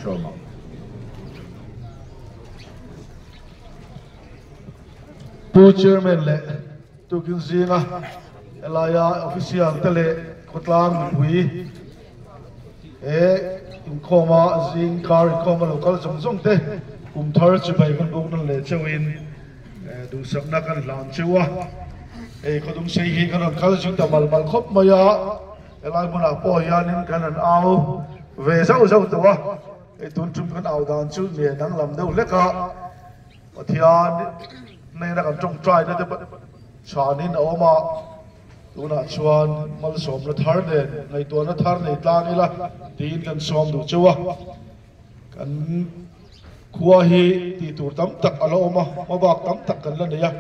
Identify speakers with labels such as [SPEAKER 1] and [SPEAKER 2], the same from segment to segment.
[SPEAKER 1] sawm ang.
[SPEAKER 2] Pu Chairman leh tukin zinga helaia official te leh khawtlang mipui he inkhawma zing kar inkhawma lo kal zawng zawng te kum thar chibai kan buk nawn leh cheuhin duhsakna kan hlan cheu a. Hei khawdung sei hi kan rawn kal zing ta mal mal khawp mai a, helai hmunah pawh hianin kan rawn au ve zauh zauh tawh a. Hei tun tum kan au dan chu nge danglam deuh hlek a, Pathian hnena kan tawngtaina te chhanin a awm a, tunah chuan malsawmna thar nen ngaihtuahna thar nei tlang ila tiin kan sawm duh cheu a. Kan khua hi tih tur tam tak a la awm a, hmabak tam tak kan la nei a,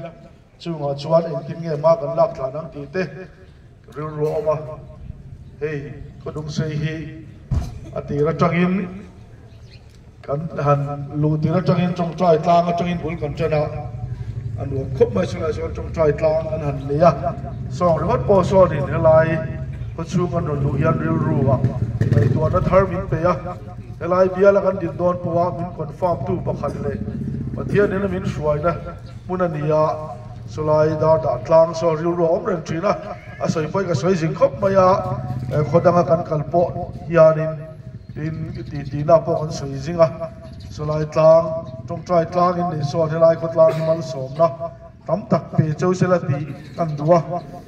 [SPEAKER 2] chungah chuan engtin nge hma kan lak thlan ang tih te rilru a awm a. Hei Khawdungsei hi a tir atangin kan han luh tir atangin tawngtai tlang atangin bul kan tan a, a nuam khawp mai chulaiah chuan tawngtai tlang an han nei a, sawng ringawt pawh sawnin helai khawchhung an rawn luh hian rilru ah ngaihtuahna thar min pe a. Helai biala kan din dawn pawha min confirm tu pakhat leh Pathian in a min hruaina hmun a ni a, chulai dar dah tlang saw rilru a awm reng thin a, a sawi pawhin ka sawi zing khawp mai a, khaw danga kan kal pawh hianin tin tihtina pawh kan sawi zing a, chulai tlang tawngtai tlangin nei sawn helai khaw tlang hi malsawmna tam tak pe cheu sela tih kan duh a,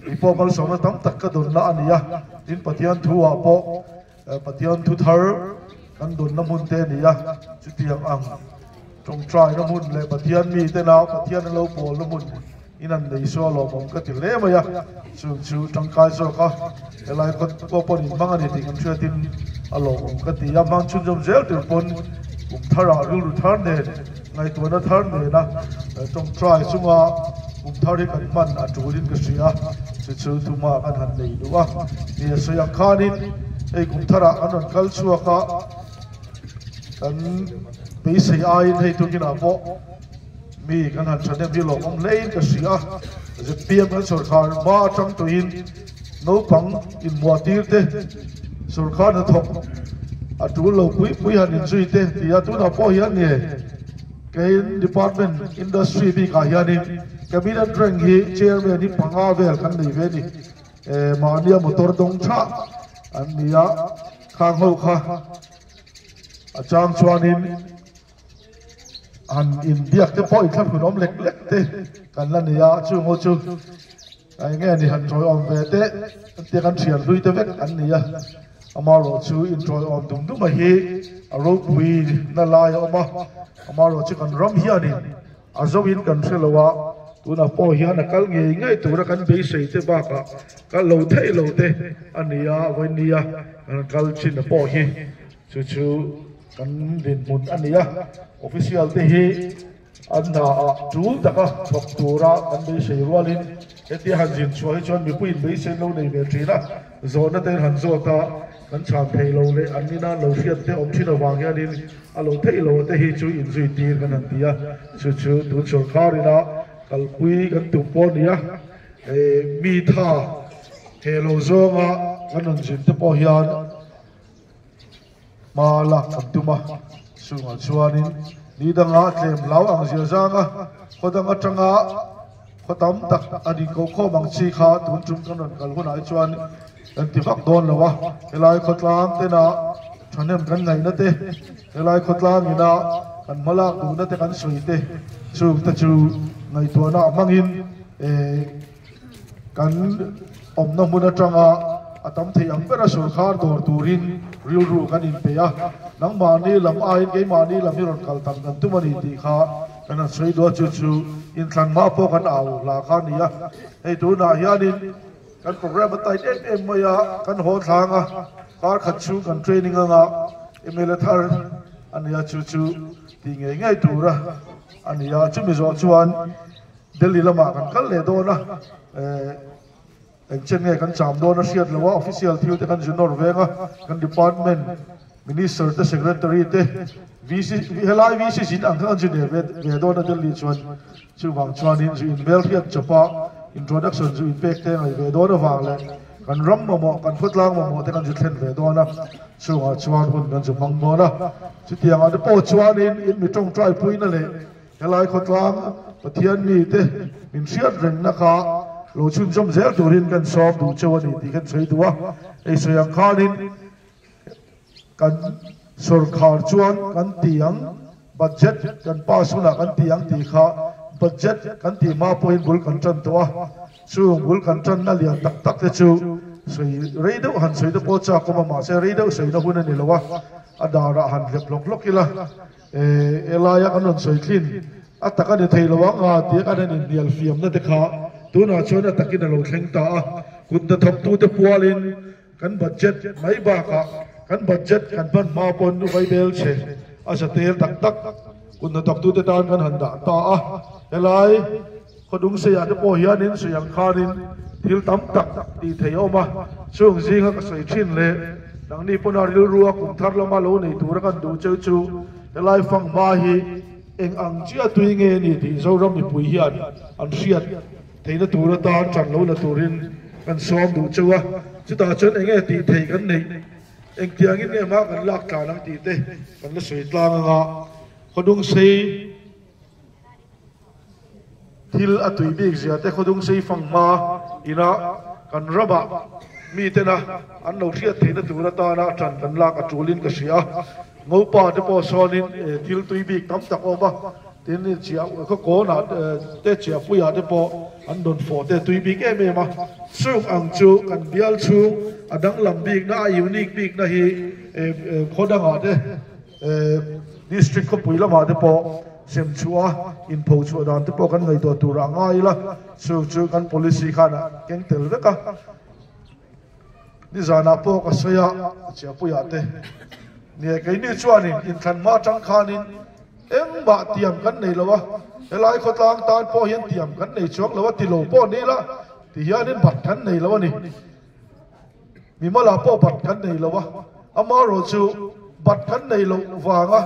[SPEAKER 2] kei pawh malsawmna tam tak ka dawnna a ni a, tin Pathian thu ah pawh. Pathian thu thar kan dawnna hmun te a ni a, chutiang ang tawngtaina hmun leh Pathian mi tena Pathian an lo pawlna hmun in an nei saw lawmawm ka ti hle mai a, chung chu tangkai zawk a helai khaw pawh pawn in hmang a ni tih kan hriatin a lawmawm ka ti a, hmang chhunzawm zel tur pawn kum tharah rilru thar nen ngaihtuahna thar nena tawngtai chunga kum thar hi kan hman a tulin ka hria a, chu chu tuma kan han nei duh a, ni a sawi ang khanin hei kum tharah kan rawn kal chhuak a, kan beisei aiin hei tukinah pawh mi kan han thahnem hi lawmawm hlein ka hria a, zpm kan sawrkhar hma atang tawhin naupang inmuah tir te, sawrkhar hnathawk a tul lo pui pui han inzui te ti a, tunah pawh hian nge keiin department industry bikah hianin cabinet rank hi chairman hi panga vel kan nei ve a ni, mahnia motor dawng tha an ni a, khang ho kha a chang chuanin. Han inbiak te pawh inthlahrun awm lek lek te kan la nei a, chung ho chu eng nge ni han tawiawm ve te tia kan thian hlui te vek an ni a, amaherawh chu intawiawm dum dum a hi a ropui na lai a awm a, amaherawh chu kan ram hianin a zo in kan hre lo a, tunah pawh hian a kal ngei ngei tura kan beisei te bakah kal lo theih lo te a ni a, vawinia kan kal chin a pawh hi. Chu chu kan dinhmun a ni a, official te hi an hna ah tul taka thawk tura kan beisei rualin hetia han zin chhuah hi chuan mipuiin beisei an lo nei ve thin a, zawhna te han zawt a, kan chhan thei lo leh an nina an lo hriat te awm thin avang hianin a lo theih lo te hi chu inzui tir kan han ti a, chu chu tun sawrkar ina kalpui kan tum pawh a ni a, mi tha he lo zawnga kan rawn zin te pawh hian. Hma lak kan tum a, chungah chuanin ni danga tlem hlau ang zia zanga khaw dang atanga khaw tam tak a nih koh khawm ang chi kha tun tum kan rawn kal hunah hi chuan kan ti vak dawn lo a, helai khawtlang tena thahnem kan ngaihna te, helai khawtlang ina kan hma lak duhna te kan sawi te chung te chu ngaihtuahna hmangin Kan awmna hmun atanga a tam thei ang bera sawrkhar dawr turin rilru kan inpeih a, nangmahni lam aiin keimahni lam hi rawn kal tam kan tum a ni tih kha kan han sawi duh a, chu chu inthlan hma pawh kan au hla kha a ni a. Hei tunah hianin kan programme a tight em em mai a, kan haw thlang a, kar khat chhung kan training anga mla thar a ni a, chu chu tih ngei ngei tura a ni a, chumi zawh chuan Delhi lamah kan kal leh dawn a, eng chen nge kan cham dawn a hriat loh a, official thil te kan zu nawr veng a, kan department minister te secretary te VC helai VC zin ang kha kan zu nei ve ve dawn a Delhi chuan chuvang chuanin zu inhmel hriat chawp a introduction zu inpek te ngaih ve dawn avang leh kan ram mamawh kan khawtlang mamawh te kan zu thlen ve dawn a. Chungah chuan hun kan zu hmang dawn a, chutiangah te pawh chuanin in mi tawngtai puina leh helai khawtlang Pathian mite min hriat rengna kha lo chhunzawm zel turin kan sawm duh cheu a ni tih kan sawi duh a. Hei sawi ang khanin kan sawrkhar chuan kan ti ang, budget kan pass hunah kan ti ang tih kha budget kan tih hma pawhin bul kan tan tawh a. Chung bul kan tanna lian tak tak te chu sawi rei deuh han sawi te pawh chak awm a, mahse rei deuh sawina hun a ni lo a, a darah han hlep hlawk hlawk ila, e laia kan rawn sawi thin a tak a ni thei lo ang a tia kan han inhnial fiamna te kha tunah chuan a takin a lo thleng ta a, kut hnathawktute pualin kan budget mai bakah kan budget kan hman hma pawn vaibel chhe a za tel tak tak kut hnathawktute tan kan han dah ta a, helai. Khawdungseiah te pawh hianin sawi ang khanin thil tam tak tih theih a awm a, chung zinga ka sawi thin leh nangni pawna rilrua kum thar lama lo nei tura kan duh cheu chu helai fanghma hi eng ang chiah tui nge a ni tih Zoram mipui hian an hriat theihna tur atan tan lo la turin kan sawm duh cheu a, chutah chuan eng nge tih theih kan neih, engtiangin nge hma kan lak tlan ang tih te kan la sawi tlang anga Khawdungsei. Thil a tui bik zia te khawdung sei fang hma ina kan ramah mitena an lo hriat theihna tur atana ṭan kan lak a ṭulin ka hria a. Ngopa te pawh sawnin thil tui bik tam tak a awm a, tin chiah khaw kawnah te chiahpuiah te pawh an rawn fawh te tui bik em em a. Chung ang chu kan bial chhung a danglam bikna a unique bikna hi khaw dangah te District khawpui lamah te pawh sem chhuah a, inpho chhuah dan te pawh kan ngaihtuah tur ah ngai ila, chu chu kan policy khan a keng tel vek a. Nizanah pawh ka sawi a, Chiahpuiah te nia keini chuanin inthlan hma atang khanin engmah tiam kan nei lo a, helai khawtlang tan pawh hian tiam kan nei chuang lo a ti lo pawh ni ila tihianin bat kan nei lo a ni. Mimala pawh bat kan nei lo a, amaherawh chu bat kan nei loh vanga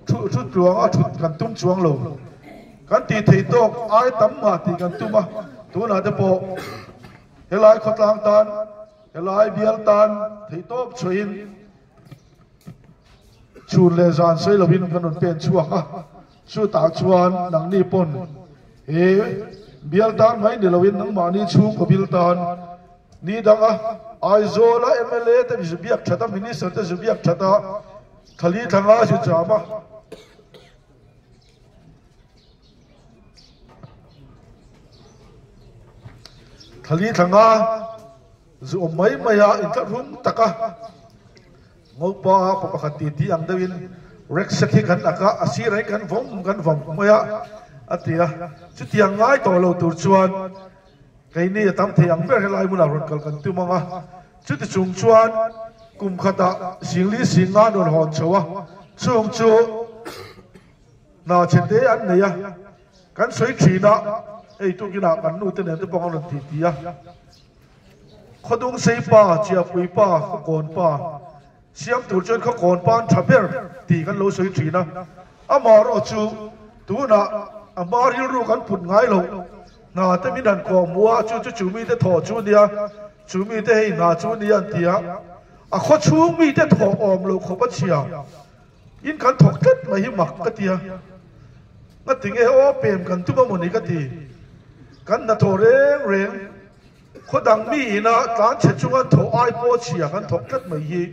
[SPEAKER 2] thu thu tluanga thut kan tum chuang lo. Kan tih theih tawk ai tam mah tih kan tum a, tunah te pawh helai khawtlang tan, helai bial tan theih tawp chhuahin chhun leh zan sawi lovin kan rawn pen chhuak a. Chutah chuan nangni pawn he bial tan mai ni loin nangmahni chhungkaw bil tan ni danga Aizawla mla te zu biak that a, Minister te zu biak that a, thali thla nga zu cham a. Thali thla nga zu awm mai mai a, inthlahrung taka. Ngopa pa pakhat ti ti ang deuhin Rex khi kan ak a, a sirah hian kan vawm kan vawm mai a, a ti a. Chutiang ngai tawh lo tur chuan keini a tam thei ang ber helai hmunah rawn kal kan tum ang a. Chuti chung chuan kum khatah Singli Singa an rawn hawn chho a, chung chu hna chhe te an nei a. Kan sawi thin a, hei tukinah kan nu te nen te pawh an rawn ti ti a. Khawdung sei pa, Chiahpui pa, Khawkawn pa, siam tur chuan Khawkawn pa an tha ber tih kan lo sawi thin a. Amaherawh chu tunah a hma rilru kan put ngai loh hna te min han kawh hmuh a, chu chu chu mite thawh chu nia, chu mite hei hna chu nia an ti a. A khawchhung mite thawh awm loh khawp a chhia in kan thawk tlat mai hi mak ka ti a. Ngatinge aw pem kan tum a mawni ka ti. Kan hnathawh reng reng. Khaw dang mi ina tlan chhe chunga thawh ai pawh chhia kan thawk tlat mai hi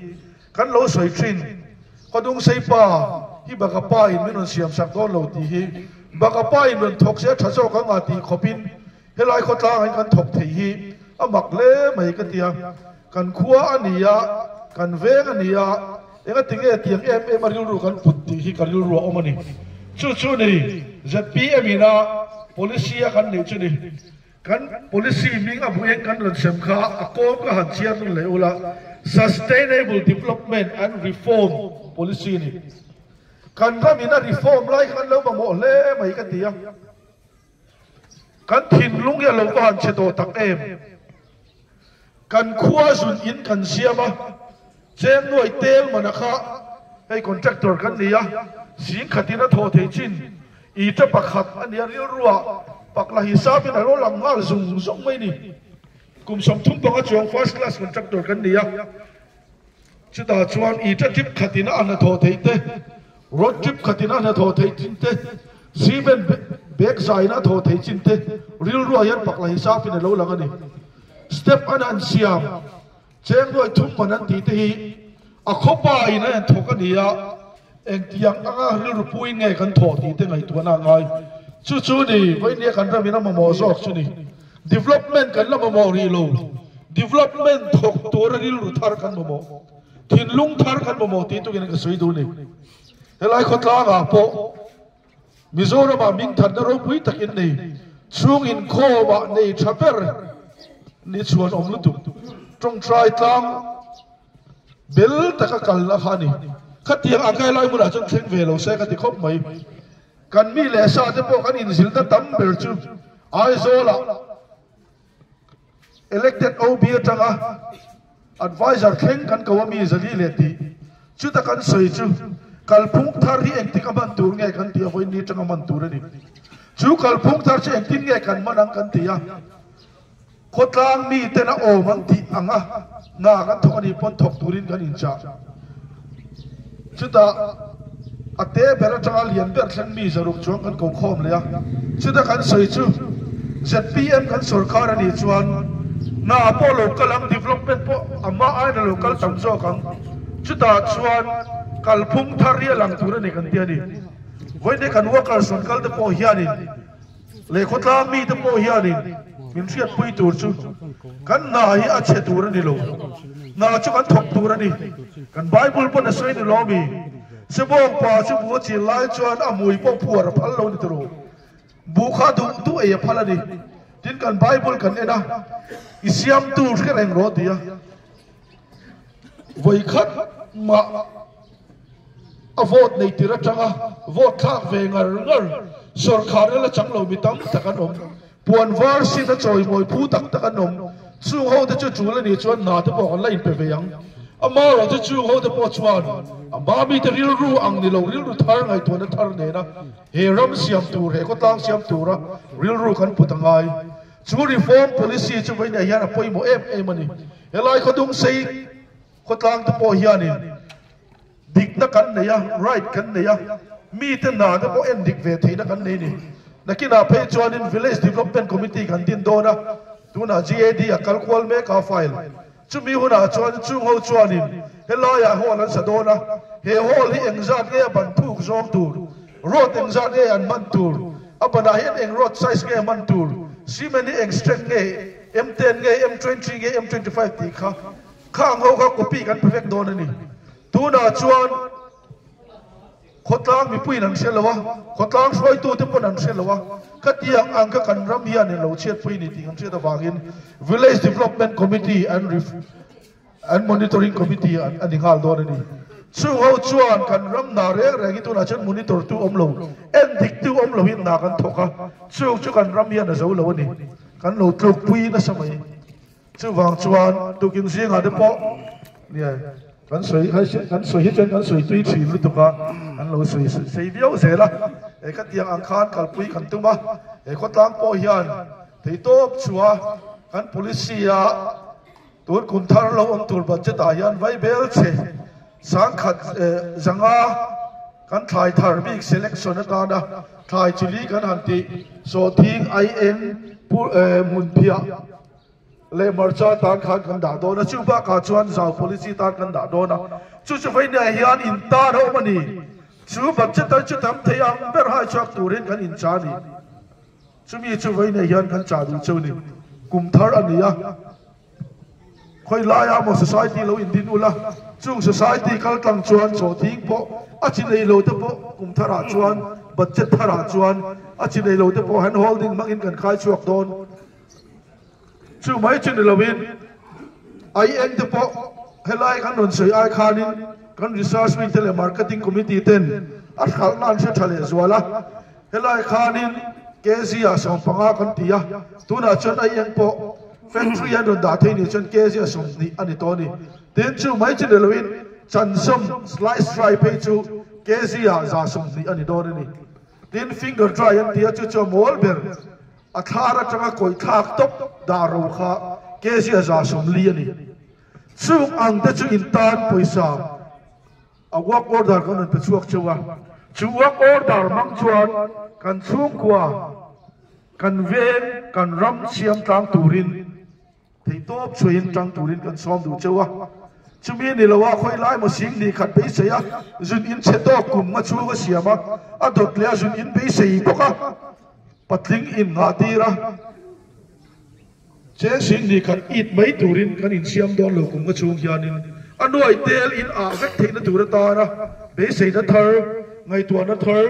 [SPEAKER 2] kan lo sawi thin. Khaw dung sei pa hi baka pa in min rawn siam sak dawn lo tih hi baka pa in rawn thawk se a tha zawk ang a tih khawp in helai khawtlang ah hian kan thawk thei hi a mak hle mai ka tia. Kan khua a ni a, kan veng a ni a, engati nge tiang em em a rilru kan put tih hi ka rilru a awm a ni. Chu chu ni zpm ina policy a kan neih chu ni. Kan policy hming a hmuh eng kan rawn sem kha a kawm ka han chhiar nawn leh ula, Sustainable Development and Reform Policy ni. Kan ram in a reform lai kha kan lo mamawh hle mai ka ti a. Kan thinlung hi a lo va han chhe tawh tak em. Kan khua zun in kan siam a, cheng nuai tel mana kha hei contractor kan ni a, zing khatin a thawh thei chin i ta pakhat a nia rilruah pakla hisapin a lo lang nghal zung zung mai ni. Kum 35 chuang first class contractor kan ni a. Chutah chuan ita trip khatin a hnathawh theih te, rod trip khatin a hnathawh theih chin te, cement bag zaiin a thawh theih chin te rilruah hian pakla hisapin a lo lang a ni. Step an han siam cheng nuai thum man an tih te hi a khawpa in a enthawk a ni a, engtiang anga rilru puiin nge kan thawh tih te ngaihtuahna a ngai. Chu chu ni, vawinia kan ramin a mamawh zawk chu ni. Development kan la mamawh rih lo. Development thawk tura rilru thar kan mamawh. Thinlung thar kan mamawh tih tukin ka sawi duh ni. Helai khawtlangah pawh Mizoramah mingthanna ropui tak in nei. Chhung inkhawmah nei tha ber ni chhuan awm lutuk. Tawngtai tlang bel taka kalna kha a ni. Khatiang ang helai hmunah chuan thleng ve lo se ka ti khawp mai. Kan mi leh sa te pawh kan inzilna tam ber chu Aizawlah elected OB atanga advisor thleng kan ko a mi zali leh tih chuta kan sawi chu kalphung thar hi engtik a hman tur nge kan tih a vawiin ni atanga hman tur a ni. Chu kalphung thar chu engtin nge kan hman ang kan ti a, khawtlang mi ten a awm an tih ang a hna kan thawk a nih pawn thawk turin kan inchah. Chutah a te ber atanga lian ber thleng mi zaruk chuang kan ko khawm leh a, chuta kan sawi chu zpm kan sorkar a nih chuan hna pawh lo kal ang, development pawh a hma aiin a lo kal tam zawk ang, chutah chuan kalphung thar hi a lang tur a ni kan ti a ni. Vawiin kan workers rawn kal te pawh hianin Leh khawtlang mite pawh hianin min hriatpui tur chu kan hna hi a chhe tur a ni lo, hna chu kan thawk tur a ni. Kan Bible pawn a sawi ni lo mi? Sebawng pa chu bu a chin lai chuan a hmui pawh phuar a phal lo ni tawh. Bu kha duh duh ei a phal a ni. Tin kan Bible kan en a, i siamtu hre reng rawh ti a. Vawikhat mah a vote nei tir atanga vote thlak ve ngar ngar sorkharna la chang lo mi tam tak an awm. Puan var sin a chawimawi phu tak tak an awm. Chung ho te chu tul a nih chuan hna te pawh kan la inpe ve ang. Amaherawh chu chung ho te pawh chuan a hma mite rilru ang ni lo rilru thar ngaihtuahna thar nena he ram siam tur he khawtlang siam tura rilru kan put a ngai. Chu reform policy chu vawiinah hian a pawimawh em em a ni. Helai khawdung sei khawtlang te pawh hianin dikna kan nei a, right kan nei a, mite hna te pawh en dik ve theihna kan nei a ni. Nakinah phei chuanin Village Development Committee kan din dawn a, tunah GAD a kal kual mek a file. Chumi hunah chuan chung ho chuanin helaiah hall an sa dawn a, he hall hi engzat nge a ban thuk zawng tur, road engzat nge an hman tur, a banah hian eng road size nge hman tur, cement hi eng strength nge, M10 nge M20 nge M25 tih kha khang ho kha copy kan pe vek dawn a ni. Tunah chuan khawtlang mipuiin an hre lo a, khawtlang hruaitute pawn an hre lo a, khatiang ang kha kan ram hian in lo chhiatpui ni tih kan hriat avangin Village Development Committee and and Monitoring Committee a ni nghal dawn a ni. Chung ho chuan kan ram hna reng reng hi tunah chuan monitor tu awm lo, en dik tu awm loin hna kan thawk a, chung chu kan ram hian a zo lo a ni. Kan lo tlukpui nasa mai. Chuvang chuan tukin zingah te pawh nia kan sawi kan sawi hi chuan kan sawi tui thin lutuk a, an lo sawi sei viau zel a. He khatiang ang khan kalpui kan tum a, he khawtlang pawh hian theitawp chhuah kan policy a tun kum thar lo awm tur budget ah hian vaibel chhe sangkhat zanga kan thlai thar bik selection atana thlai chili kan han tih sawhthing aieng hmunphiah leh hmarcha tan khan kan dah dawn a, chu bakah chuan zau policy tan kan dah dawn a, chu chu vawinia hian in tan a awm a ni. Chu budget a chu tam thei ang ber hai chhuak turin kan incha a ni. Chumi chu vawinia hian kan chah duh cheu ni. Kum thar a ni a, khawi laia maw society lo indin ula, chung society kal tlang chuan chawhthing pawh a chi nei lo te pawh kum tharah chuan budget tharah chuan a chi nei lo te pawh hand holding hmangin kan khai chhuak dawn. Chu mai chu ni loin ai eng te pawh helai kan rawn sawi ai khanin kan research wing te leh marketing committee ten a hralhna an hre tha leh zual a, helai khanin kg ah 15 kan ti a, tunah chuan ai eng pawh factory an rawn dah thei nih chuan kg ah 20 a ni tawh a ni. Tin chu mai chu ni loin chansawm slice dry phei chu kg ah 120 a ni dawn a ni. Tin finger dry an ti a, chu chu a mawl ber. A thlar atanga kawih thlak tawp dah ro kha kg 140 a ni. Chung ang te chu in tan pawisa a work order kan rawn pe chhuak cheu a, chu work order hmang chuan kan chhungkua, kan veng, kan ram siam tlang turin theihtawp chhuahin tang turin kan sawm duh cheu a. Chumi ni lo a khawi lai maw sing ni khat beisei a, zun in chhe tawk kum nga chhung a siam a, a dawt leh a zun in beisei bawk a, patling in ngah tir a. Cheng sing ni khat it mai turin kan insiam dawn lo kum nga chhung hianin a nuai tel in ah vek theihna tur atana beiseina thar, ngaihtuahna thar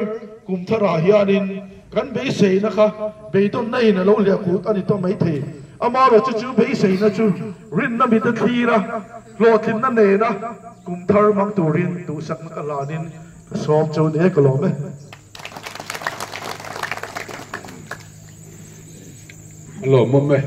[SPEAKER 2] kum tharah hianin kan beiseina kha beidawnna in a lo hliah kut a ni tawh mai thei. Amaherawhchu chu beiseina chu rinna mit a thlir a, hlawhtlinna nena kum thar hmang turin duhsakna ka hlanin ka sawm cheu nia ka lawm e.
[SPEAKER 1] A lawmawm e.